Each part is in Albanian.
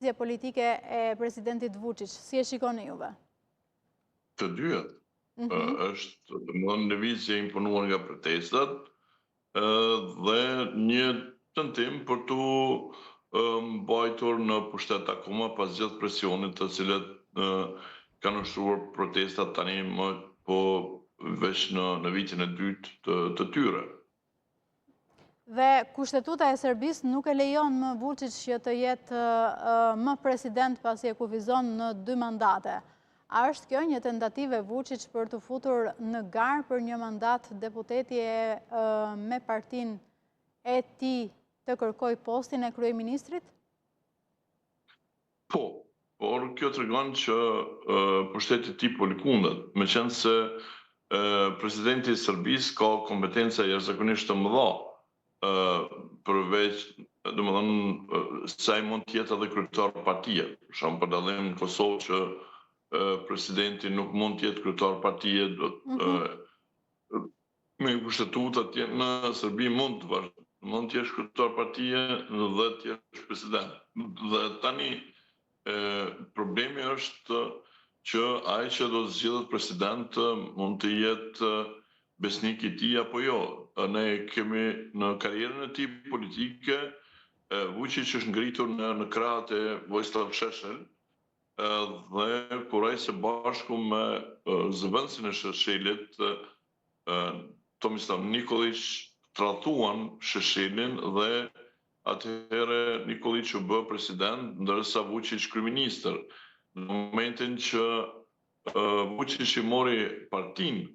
Lëvizje politike e presidentit Vuçiç, si e shikoni juve? Të dyjat. Mhm. Është, domethënë, lëvizje e imponuar nga protestat dhe një tentim për t'u mbajtur në pushtet akoma pas gjithë presionit të cilët kanë ushtruar protestat tani më po veç në në vitin e dytë të, të tyre. Dhe kushtetuta e Serbisë nuk e lejon më Vuçiç që të jetë më president pasi e kufizon në dy mandate. A është kjo një tentativë e Vuçiç për t'u futur në garë për një mandat deputeti e me partinë e tij të kërkojë postin e kryeministrit? Po, por kjo tregon që pushteti i tij po lëkundet, meqenëse presidenti i Serbisë ka kompetenca jashtëzakonisht të mëdha, përveç, domethënë, se ai mund të jetë edhe kryetar partie. Për shembull, për dallim në Kosovë që presidenti nuk mund të jetë kryetar partie, do të mhm. Me kushtetutë atje në Serbi mund të vazhd, mund të jesh kryetar partie dhe të jesh president. Dhe tani e, problemi është që ai që do të zgjidhet president mund të jetë besnik i tij apo jo. Ne kemi në karrierën e tij politike Vučić është ngritur në në krahët e Vojislav Sheshel dhe kur ai së bashku me zëvendësin e Sheshelit Tomislav Nikoliq tradhtuan Sheshelin dhe atëherë Nikoliq u bë president, ndërsa Vučić kryeministër. Në momentin që Vučić i mori partinë,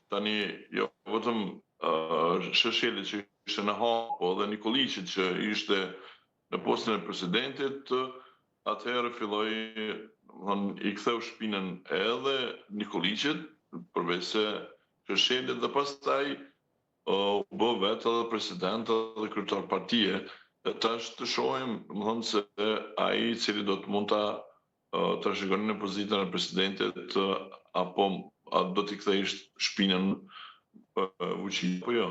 tani jo vetëm Sheshelit që ishte në Hagë, po edhe Nikoliqit që ishte në postin e presidentit, atëherë filloi, domethënë, i ktheu shpinën edhe Nikoliqit, përveçse Sheshelit dhe pastaj u bë vetë edhe president edhe kryetar partie. E tash të shohim, domethënë se ai i cili do të mund ta trashëgonin në pozitën e presidentit apo a do t'i kthejë shpinën Vučićit apo jo.